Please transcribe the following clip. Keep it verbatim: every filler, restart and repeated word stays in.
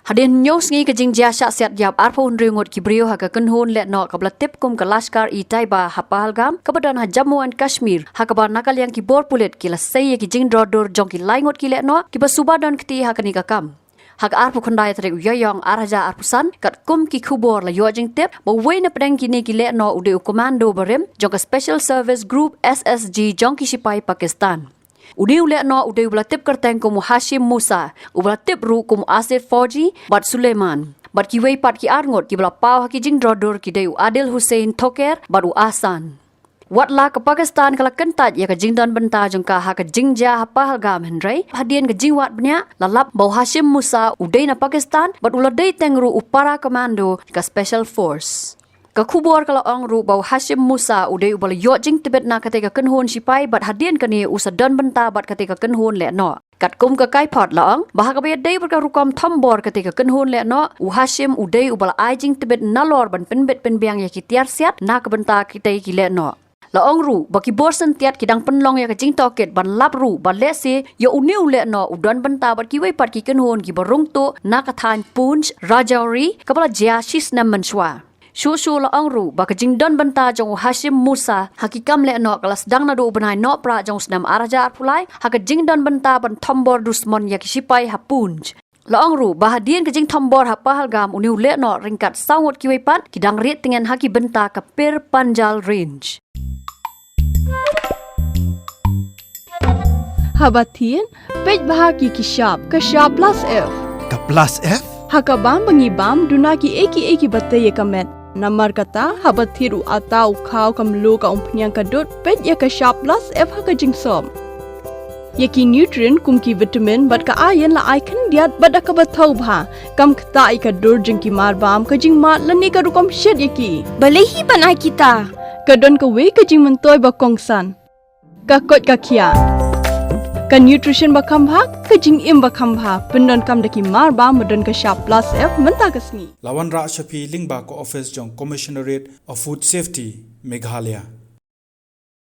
Hadien hynñiew sngi ka jingjia shah siat ïap arphew hynriew ngut ki briew ha ka kynhun lehnoh kaba la tip kum ka Lashkar-e-Taiba ha Pahalgam, kaba don ha Jammu and Kashmir, ha kaba na ka liang ki bor pulit ki la sei ïa ki jingdro dur jong ki lai ngut ki lehnoh kiba suba don kti ha kane ka kam. Ha ka arphew khyndai tarik u Ïaïong ar hajar arphew san, katkum ki khubor la ïoh jingtip ba uwei na pdeng kine ki lehnoh u dei u komando barim jong ka Special Service Group, S S G, jong ki shipai Pakistan. Une u lehnoh u dei uba la tip kyrteng kum u Hashim Musa, uba la tip ruh kum u Asif Fauji bad Suleiman. Bad kiwei pat ki ar ngut kiba la paw ha ki jingdro dur ki dei u Adil Hussain Thoker bad u Ahsan. Wat la ka Pakistan ka la kyntait ïa ka jingdon bynta jong ka ha ka jingjia ha Pahalgam, hynrei hadien ka jingwad bniah la lap ba u Hashim Musa u dei na Pakistan bad u la dei teng ruh u para komando ka Special Force. Ka khubor ka la ong ruh ba u Hashim Musa u dei uba la ïoh jingtbit na katei ka kynhun shipai bad hadien kane u sa don bynta bad katei ka kynhun lehnoh. Katkum ka Kaiphod la ong ba ha kaba ïadei bad ka rukom thombor katei ka kynhun lehnoh, u Hashim u dei uba la ai jingtbit nalor ban pynbit pynbiang ïa ki tiar siat na ka bynta kitei ki lehnoh. La ong ruh ba ki bor syntiat ki dang pynlong ïa ka jingtohkit ban lap ruh ba lehse ïa une u lehnoh u don bynta bad kiwei pat ki kynhun kiba rung tuh na ka thaiñ Poonch, Rajouri, kaba la jia shi snem mynshuwa. Shuh shuh la ong ruh ba ka jingdon bynta jong u Hashim Musa ha ki kam lehnoh ka la sdang naduh u bnai Nohprah jong u snem ar hajar arphew lai ha ka jingdon bynta ban thombor dusmon ïa ki shipai ha Poonch. La ong ruh ba hadien ka jingthombor ha Pahalgam, une u lehnoh ryngkat saw ngut kiwei pat ki dang rieh tngen ha ki bynta ka Pir Panjal Range. Haba thied, peit bha ïa ki shap, ka shap plus F. Ka plus F? Ha ka bam ba ngi bam, duna kiei kiei kiba tei ïa ka met. Namar kata, haba thied u atta, u khaw, ka mluh, ka umphniang, ka dud, peit ïa ka shap plus F ha ka jingsop. Ïa ki nutrient kum ki vitamin bad ka iron la ai khyndiat bad da kaba thaw bha. Kam ktah ïa ka dur jong ki marbam, ka jingmad lane ka rukom shet ïa ki. Balei hi ban ai kita? Ka don kawei ka jingmyntoi ba kongsan. Ka koit ka khiah. Ka nutrition ba kham bha, ka jingim ba kham bha. Pyndonkam da ki marbam ba don ka shap plus F mynta ka sngi. La wanrah sha phi lyngba ka office jong Commissionerate of Food Safety, Meghalaya.